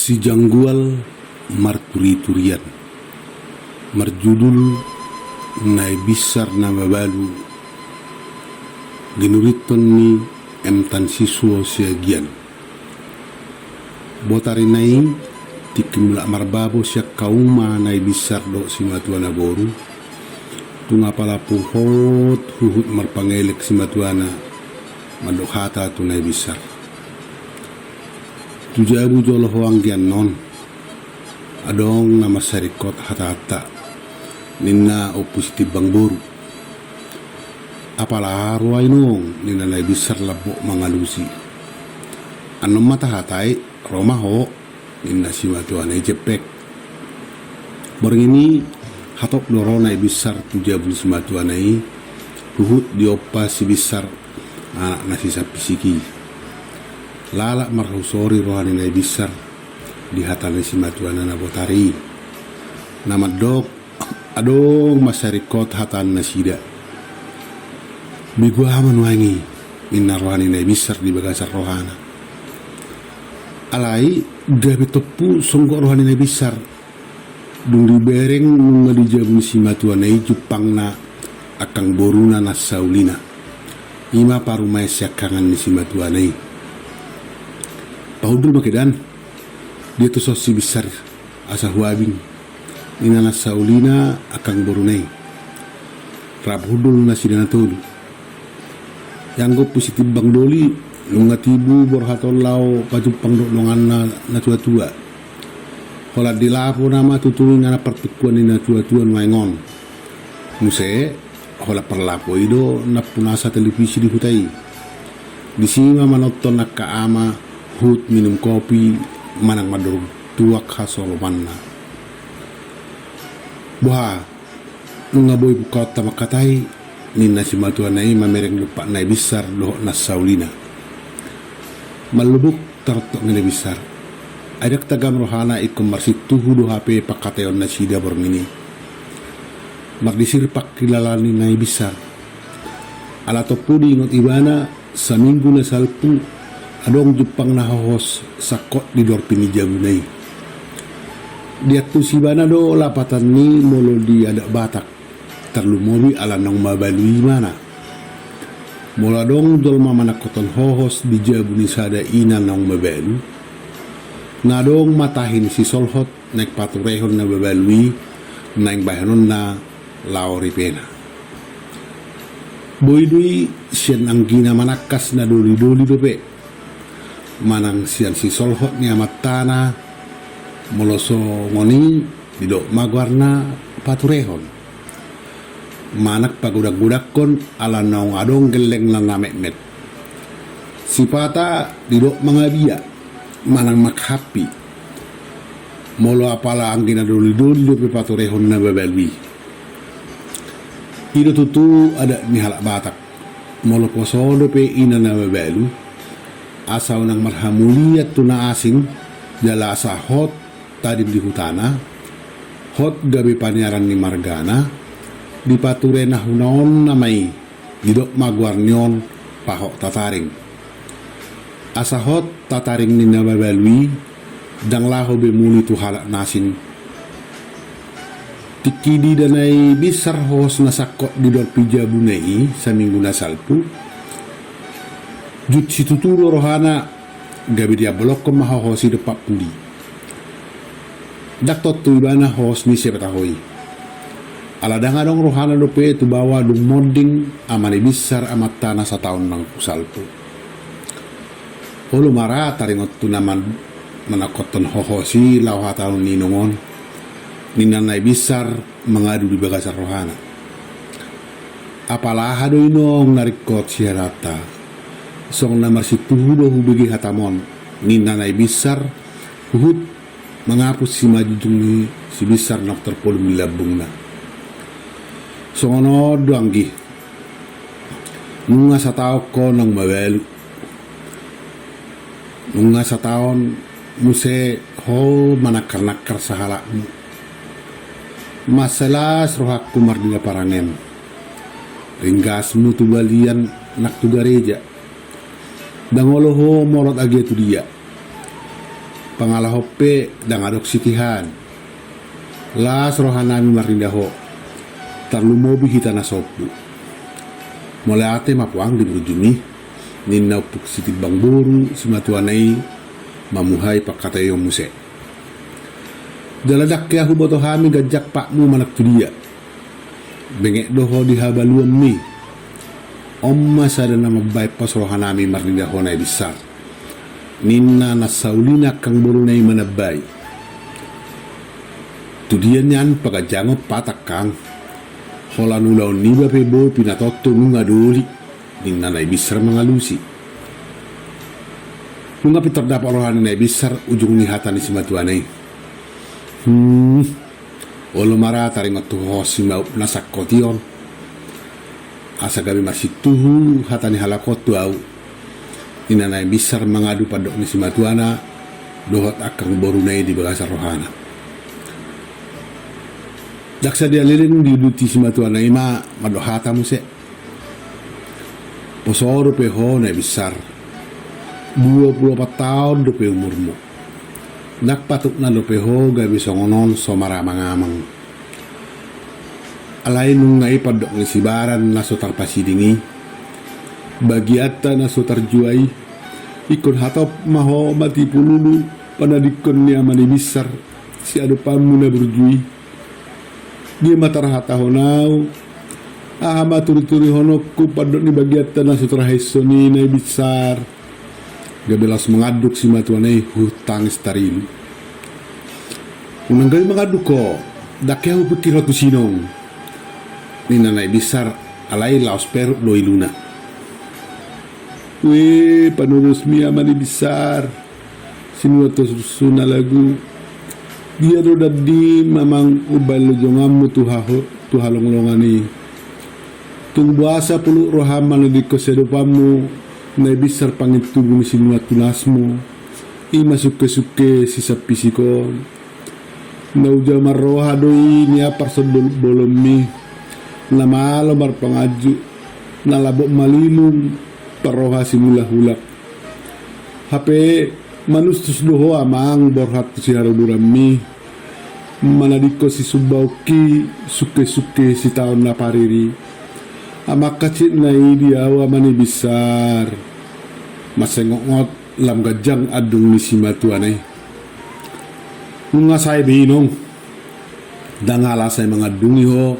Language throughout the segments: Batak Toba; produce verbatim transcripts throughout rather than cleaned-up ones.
Si Janggual marturiturian, marjudul Nai Binsar na Mabalu, ginurithon ni M Tansiswo Siagian. Botari na i, tingki mulak marbabo sian hauma Nai Binsar dohot simatua na boru, tung apala puhot huhut marpangelek simatuana mandok hata tu Nai Binsar. Tu jabu jolo ho anggi annon, adong na mansai ringkot hatanta, ninna Ompu Sitimbang boru. Apala aha roha i nuaeng, ninna Nai Binsar lambok mangalusi. Annon ma tahatai, ro ma ho, ninna simatuana i jempek. Borngin i hatop do ro Nai Binsar tu jabu ni simatuana i, huhut diompa si Binsar anak na sisampisik i. Lalap marhusori roha ni Nai Binsar di hata ni simatuana na botari i. Na mandok, adong mansai ringkot hata nasida. Begu aha ma nuaeng i, ninna roha ni Nai Binsar di bagasan rohana. Alai gabe tompu songgop roha ni Nai Binsar dung dibereng nunga di jabu ni simatuana i jumpangna angkang boruna Nansaulina. I ma parumaen siangkangan ni simatuana i. Pahundul ma kedan, dia tuson si Binsar asa huabing, ninna Nansaulina angkang boruna i. Rap hundul nasida na tolu. Ianggo Ompu Sitimbang doli, nunga tibu borhat on laho pajumpang dohot donganna na tuatua. Holan di lapo nama tutu inganan partingkian ni na tuatua nuaeng on. Muse, holan parlapo i do nampunasa televisi di huta i. Disi ma manonton angka ama huhut minum kopi manang mandorong tuak hasolomanna. Boha, nunga boi bukaonta mangkatai, ninna simatuana i mamereng dompak Nai Binsar dohot Nansaulina. Mallubuk tarontok ni Nai Binsar. Ai ndang tagam rohana ingkon marsintuhu do hape pangkataion nasida borngin i. Mardisir pangkilalaan ni Nai Binsar. Ala tompu diingot ibana, saminggu na salpu, adong jumpang na hohos sangkot di dorpi ni jabuna i. Diantusi ibana do lapatan ni molo di adat Batak, tarlumobi ala naung mabalu ibana. Molo adong jolma manangkothon hohos di jabu ni sada ina naung mabalu, na adong ma tahi ni sisolhot naeng paturehon na mabalu i, naeng bahenonna laho ripena. Boi do i sian anggina manangkas na dolidoli dope, manang sian sisolhot ni amantana, molo songon i didok ma goarna paturehon. Manang pagodanggodangkon ala naung adong gellengna na metmet. Sipata didok mangabia, manang manghapi. Molo apala anggina dolidoli dope paturehon na mabalu i. I do tutu adat ni halak Batak. Molo poso dope ina na mabalu, asa unang marhamulian tu na asing, jala asa hot tading di hutana, hot gabe paniaran ni margana, dipature na hunaonna ma i, didok ma goar ni on pahot tataring. Asa hot tataring ni na mabalu i, ndang laho be muli tu halak na asing. Tingki diida Nai Binsar hohos na sangkot di dorpi jabuna i saminggu na salpu, jut situtu do rohana, gabe diambolonghon ma hohos i dompak pudi. Ndang tontu ibana hohos ni siapa taho i. Ala ndang adong rohana dope tu baoa dung monding ama ni Binsar amantana sataon nang salpu. Olo ma ra taringot tu na man-, manangkothon hohos i laho hataon ni inong on, ninna Nai Binsar mangadu di bagasan rohana. Apala aha do inong na ringkot sihatanta? Songon na marsintuhu do hubege hatam on, ninna Nai Binsar, huhut mangapus simanjujung ni si Binsar naung tarpolum di lambungna. Songon on do anggi. Nunga sataon ho naung mabalu. Nunga sataon muse ho manangkarnangkar sahalakmu. Mansai las rohangku mardia parangem. Ringgasmu tu balian nang tu gareja. Ndang olo ho molot agia tu dia. Pangalaho pe ndang adong sitihan. Las rohanami marnida ho, tarlumobi hita na sombu. Mauliate ma puang di burjumi, ninna ompung sitimbang boru simatuana i, mamuhai pangkataion muse. Jala ndang hea huboto hami ganjang patmu manang tu dia. Benget do ho di habaluonmi. On ma sada na mambahen pos rohanami marnida ho Nai Binsar, ninna na saulina angkang boruna i manambai. Tu dia nian paganjangon patangkang. Holan ulaon niba pe boi pinatontu nunga doli, ninna Nai Binsar mangalusi. Nunga pintor dapot roha ni Nai Binsar ujung ni hata ni simatuana i. Hmm. Olo ma ra taringot tu hohom simaup na sangkotion. Asa gabe marsintuhu hata ni halak on tu ahu, ninna Nai Binsar mangadu pandok ni simatuana dohot angkang boruna i di bagasan rohana. Ndang sadia leleng diuduti simatuana i ma mandok hata muse. Poso dope ho Nai Binsar. Dua pulu opat taon dope umurmu. Ndang patutna dope ho gabe songon on so maramang-amang. Alai nunga i pandok ni sibaran na so tarpasiding i, bagianta na so tarjua i. Ingkon hatop ma ho mati pululu panadingkon ni ama ni Binsar siadopanmu na burju i. Dia ma tarhatahon ahu, aha ma turiturihononku pandok ni bagianta na so tarhaisson i Nai Binsar. Gabe laos mangandung simatuana i huhut tangis tarilu. Unang gabe mangandung ho, ndang hea hupingkirhon tusi nong, ninna Nai Binsar. Alai laos perut do iluna. Ue, panorusmi ama ni Binsar, sinuan tu sursuna lagu. Dia do dandim amang umbahen lojonganmu tu haho-, tu halonglongan i. Tung boasa puluk roham manadingkon siadopanmu Nai Binsar pangintubu ni sinuan tunasmu, i ma sungke-sungke sisampisik on. Na uja marroha do i nian parsondolbolonmi, na malo marpanganju, na lambok malilung parroha simulak-ulak. Hape manustus do ho amang borhat tu siharoburanmi, manadingkon sisumbaonki sungke-sungke sitaon na pariri. Amang hansit na i di ahu ama ni Binsar. Mansai ngot-ngot lam ganjang andung ni simatuana i. Nunga sae be inong. Ndang ala sai mangandungi ho,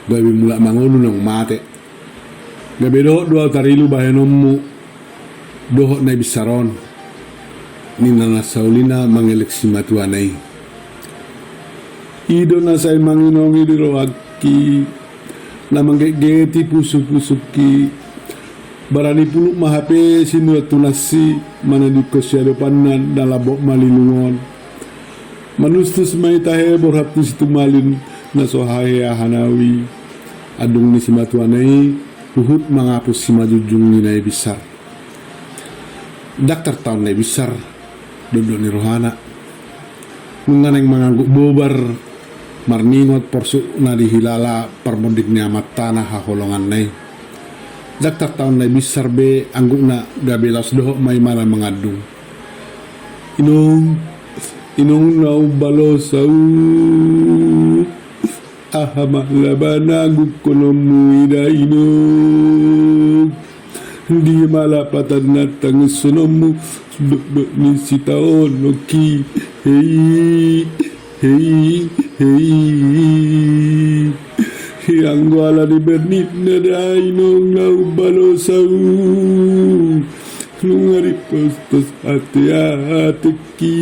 gabe mulak mangolu naung mate. Gabe dohot do ahu tarilu bahenonmu dohot Nai Binsar on, ninna na saulina mangelek simatuana i. I do na sai manginongi di rohangki, na manggetgeti pusupusungki. Barani puluk ma hape sinuan tunassi manadingkon siadopanna na lambok malilung on. Manustus ma i tahe borhat tu situmalin na so haheahan ahu i. Andung ni simatuana i huhut mangapus simanjujung ni Nai Binsar. Ndang tartaon Nai Binsar dondok ni rohana. Nunga naeng mangangguk bobar marningot porsuk na dihilala parmonding ni amanta na haholonganna i. Ndang tartaon Nai Binsar be anggukna, gabe laos dohot ma i manang mangandung. Inong, inong na umbalos ahu. Aha ma laba na anggukkononmu i da inong? Dia ma lapatan na tangishononmu dokdok ni sitaononki? Hei, hei, hei. Anggo ala ni bernitna da inong na umbalos ahu, nunga dipastos ateatengki.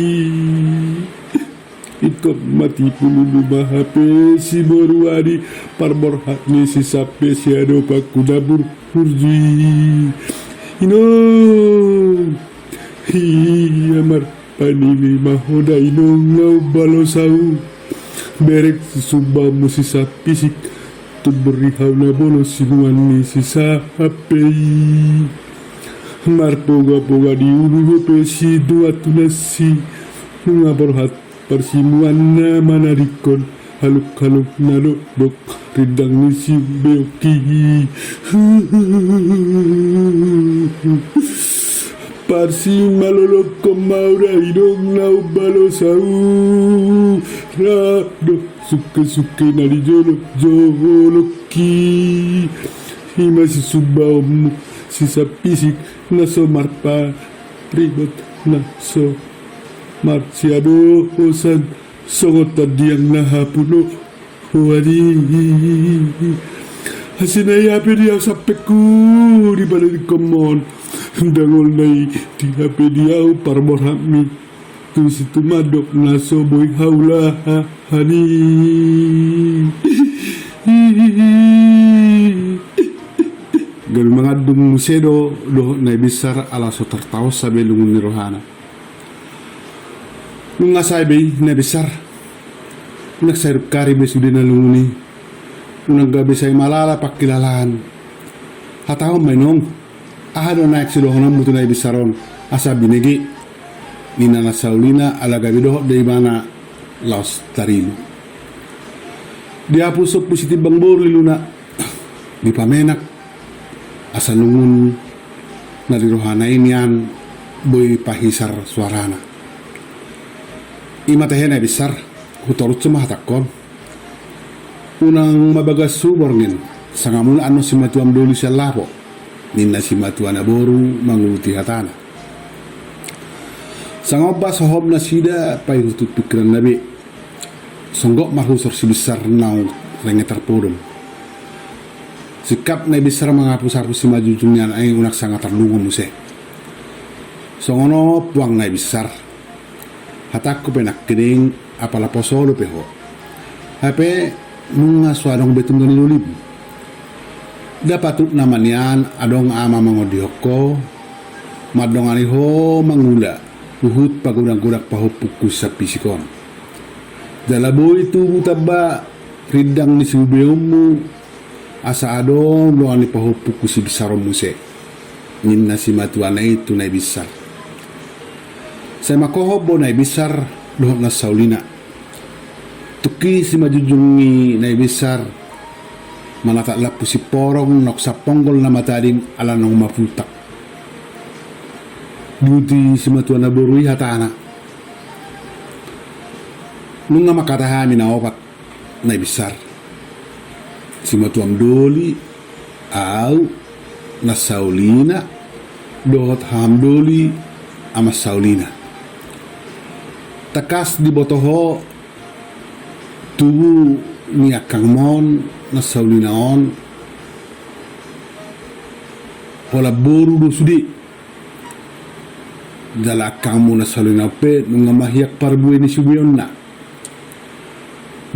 Ingkon mati pululu ma hape siboru adi parborhat ni sisampe siadopanku na burju i. Inong, ia marpanili ma ho da inong na umbalos ahu. Bereng sisumbaonmu sisampisik, tung borhat ahu na bolon sinuan ni sisampe i. Marpogapoga di ulu hape sinuan tunassi, nunga borhat parsimuanna manadingkon halunghalung na dokdok rindang ni sibeongki. Parsimalolokkon ma hura inong na umbalo saura do sungke-sungke na di jolo-jolongki. I ma sisumbaonmu sisampisik na so marparibot na so marsiadosan songon tandiang na hapuno. Wadi. Asi na i hape di au sampekku di paledingkonmon. Ndang olna i di hape di au parborhatmi. Tusi tumandok na so boi haulahani. Gabe mangandung muse do dohot Nai Binsar ala so tartaossa be lungun ni rohana. Nunga sae be i Nai Binsar. Unang sai rungkari be sude na lungun i. Unang gabe sai malala pangkilalaan. Hatahon ma inong, aha do na aek sidohononmu tu Nai Binsar on asa binege, ninna na saulina ala gabe dohot do ibana laos tarilu. Dihapus ompu Sitimbang boru iluna, dipamenak, asa lungun na di rohana i nian boi pahisar suarana. I ma tahe Nai Binsar, hutorus ma hatangkon. Unang ma bagas hu borngin, sanga mulak annon simatuam doli sian lapo, ninna simatua na boru manguruti hatana. Sanga ombas hohom nasida paihutihut pingkiranna be. Songgop marhusor si Binsar naung renge tarpodom. Singkap Nai Binsar manghapus-hapus simanjujung ni anak i unang sanga tarlungo muse. Songon on puang Nai Binsar. Hatangku pe nangkining apala poso dope ho. Hape nunga so adong be tunggal ni dolim. Nda patut nama nian adong ama mangondihon ho, mandongani ho mangula huhut pagodang-godang pahompungku sisampisik on. Jala boi tubu tamba rindang ni siubeonmu asa adong dongan ni pahompungku si Binsar on muse, ninna simatuana i tu Nai Binsar. Sai manghohom bo Nai Binsar dohot na saulina. Tungki simanjujung ni Nai Binsar manatap lampu simporong naung samponggol na matading ala naung mapultak. Diuduti simatua na boru i hatana. Nunga mangkata hami na opat Nai Binsar. Simatuam doli, au, na saulina, dohot haham doli, ama saulina. Tangkas diboto ho tubu ni angkangmon na saulina on, holan boru do sude. Jala angkangmu na saulina on pe nunga mahiak parbue ni siubeonna.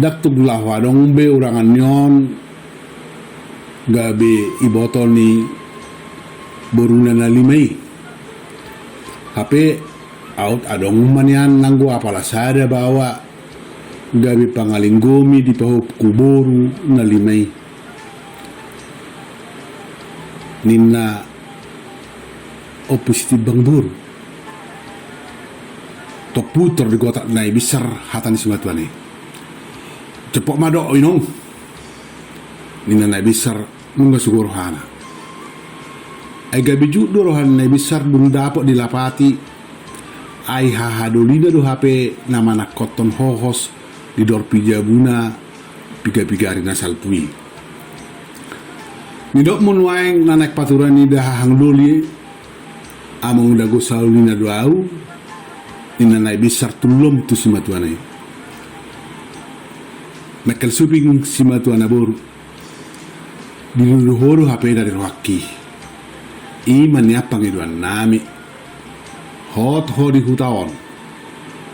Ndang tung laho adong be urangan ni on gabe iboto ni boruna na lima i. Hape aut adong ma nian nanggo apala sada baoa gabe pangalinggomi di pahompungku boru na lima i, ninna Ompu Sitimbang boru. Tong putor di gotap Nai Binsar hata ni simatuana i. Jempok ma do inong, ninna Nai Binsar nunga sugo rohana. Ai gabe jut do roha ni Nai Binsar dung dapot dilapati. Ai hahadolina do hape na manangkothon hohos di dorpi jabuna piga-piga ari na salpu i. Nidokmu nuaeng na naeng patura ni da hahang doli, amang dago saulina do au, ninna Nai Binsar tullom tu simatuana i. Mengkel suping simatuana boru. Dinudu ho do hape na di rohangki. I ma nian pangidoannami. Hot ho di huta on,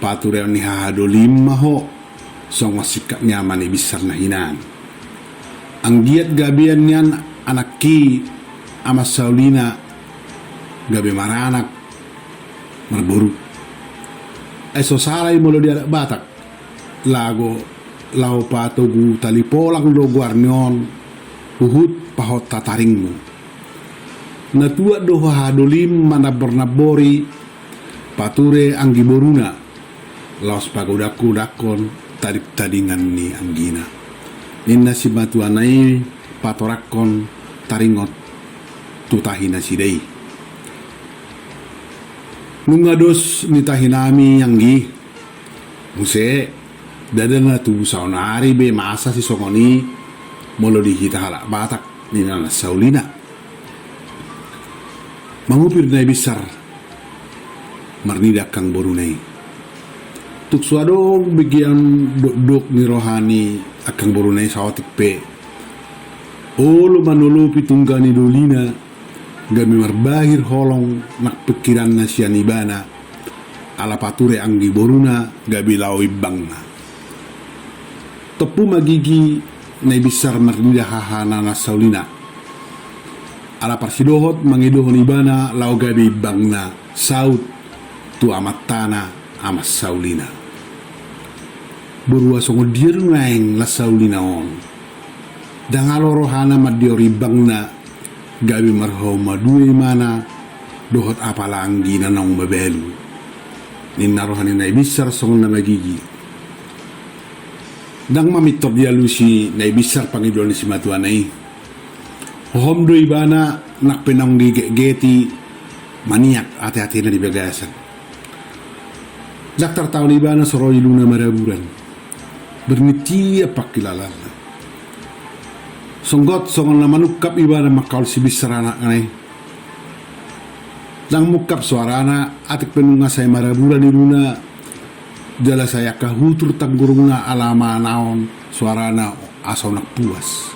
patureon ni hahadolim ma ho. Songon singkat ni ama ni Binsar na hinan. Anggiat gabean nian anakki ama saulina gabe maranak marboru. Ai so sala i molo di adat Batak, lago laho patogu tali polang do goar ni on huhut pahot tataringmu. Na tuat do hahadolim manambor-nambori pature anggi boruna, laos pagodangku-dangkon tading-tadingan ni anggina. Ninna simatuana i patorangkon taringot tu tahi nasida i. Nunga dos ni tahi nami anggi. Muse, ndada na tubu saonari be masa sisongon i molo di hita halak Batak ninna na saulina. Mangupir Nai Binsar marnida angkang boruna i. Tung so adong be gian dokdok ni roha ni angkang boruna i saotik pe. Olo manolopi tungga ni dolina, gabe marbahir holong nang pingkiranna sian ibana, ala pature anggi boruna gabe laho imbangna. Tompu ma gigi Nai Binsar marnida hahana na saulina. Ala parsidohot mangidohon ibana laho gabe imbangna saut tu amantana ama saulina. Borua songon dia do naeng na saulina on? Ndang alo rohana mandiori imbangna gabe marhauma dua imana dohot apala anggi na naung mabalu. Ninna roha ni Nai Binsar songon na magigi. Ndang mamintor dialusi Nai Binsar pangidoan ni simatuana i. Hohom do ibana nang pe naung digetgeti maniak ateatena di bagasan. Ndang tartaon ibana so ro iluna maraburan. Bernitia pangkilalaanna. Songgot songon na manungkap ibana mangkaol si Binsar anakna i. Ndang mungkap soarana, atik pe nunga sai maraburan iluna, jala sai angka hutur tanggurungna ala manaon soarana asa unang puas.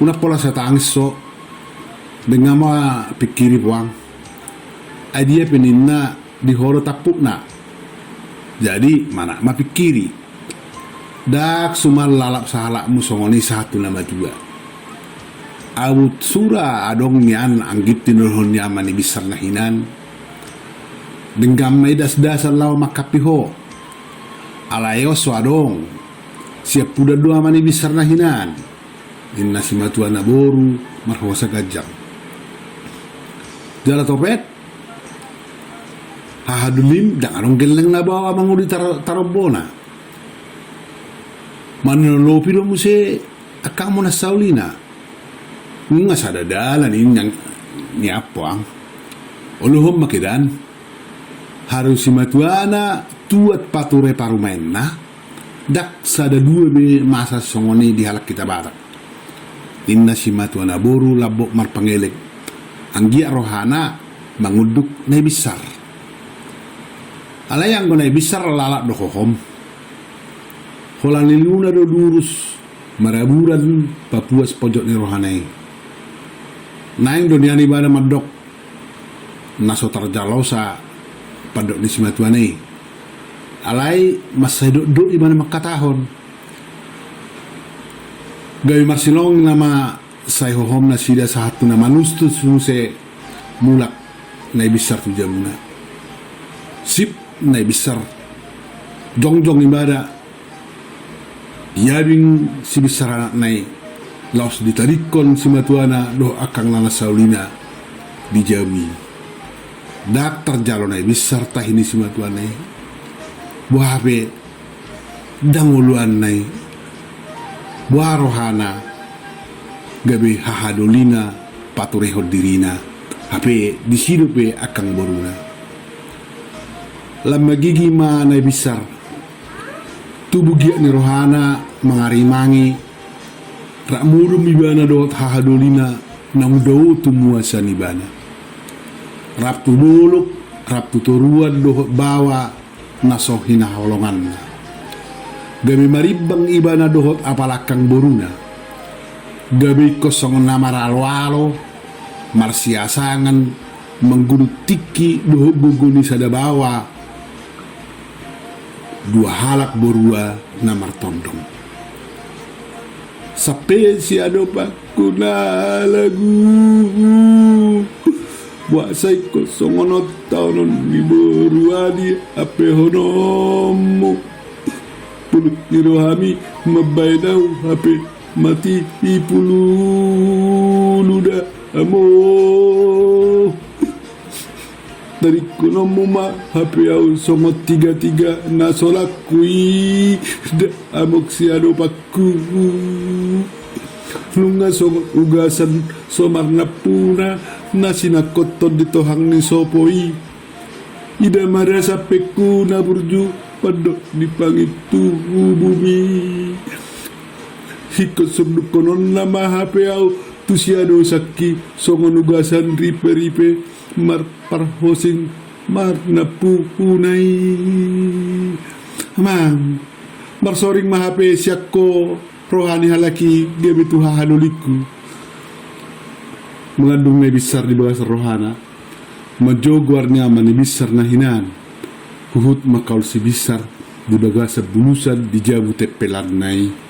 Unang pola sai tangis ho, denga ma pingkiri puang. Ai dia pe ninna di ho do tampukna. Jadi manat ma pingkiri. Ndang suman lalap sahalakmu songon i sahat tu na matua. Aut sura adong nian anggi tinolon ni ama ni Binsar na hinan. Denggan ma i dasdasan laho mangkapi ho. Alai on so adong. Siampudan do ama ni Binsar na hinan. Ninna simatuana boru marhosa ganjang. Jala topet. Hahadolim ndang adong gelleng na baoa mangudi tar-, tarombona. Manolopi do muse angkangmu na saulina. Nunga sada dalan i nang ni ampo ang. Olohon ma kedan. Haru simatuana tuat pature parumaenna. Ndang sada dua be masa songon i di halak hita Batak. Ninna simatuana boru lambok marpangelek. Anggiat rohana mangunduk Nai Binsar. Alai anggo Nai Binsar lalap do hohom. Holan iluna do durus maraburan papuas pojok ni rohana i. Naeng do nian ibana mandok na so tarjalosa pandok ni simatuana i. Alai mansai dokdok ibana mangkatahon. Gabe marsilong nama sai hohom nasida sahat tu na manustus muse mulak Nai Binsar tu jabuna. Sip Nai Binsar. Jongjong ibana. Iabing si Binsar anakna i laos ditadingkon simatuana dohot angkangna na saulina di jabu i. Ndang tarjalo Nai Binsar tahi ni simatuana i. Boha pe ndang oloanna i. Boha rohana gabe hahadolina paturehon dirina. Hape disi dope angkang boruna. Lam magigi ma Nai Binsar. Tubu giat ni rohana mangarimangi, rap modom ibana dohot hahadolina naung dao tu mua sian ibana. Rap tu dolok, rap tu toruan dohot baoa na so hinaholonganna. Gabe marimbang ibana dohot apala angkang boruna. Gabe ingkon songon na maraloalo, marsiasangan, manggudut tingki dohot gogo ni sada baoa. Dua halak borua na martondong. Sampe siadopanku na lagu. Boasa ingkon songon on taonon ni borua di hampehononmu. Pulut ni rohami mambaen au hape mati i pululu da amo. Tadingkononmu ma hape au songon tigatiga na so langku i da amok siadopanku. Nunga songon ugasan so marnampuna na sinangkothon di tohang ni sopo i. Ida ma da sampengku na burju, pandok ni pangintu bumi. Ingkon sundukkononna ma hape au tu siadosangki songon ugasan riperipe marparhosing marnampuhuna i. Amang, marsoring ma hape sian ho roha ni halak i gabe tu hahalolingku. Mangandung na binsar di bagasan rohana, manjou goar ni ama ni binsar na hinan, huhut mangkaol si binsar di bagasan bulusan di jabu tempelanna i.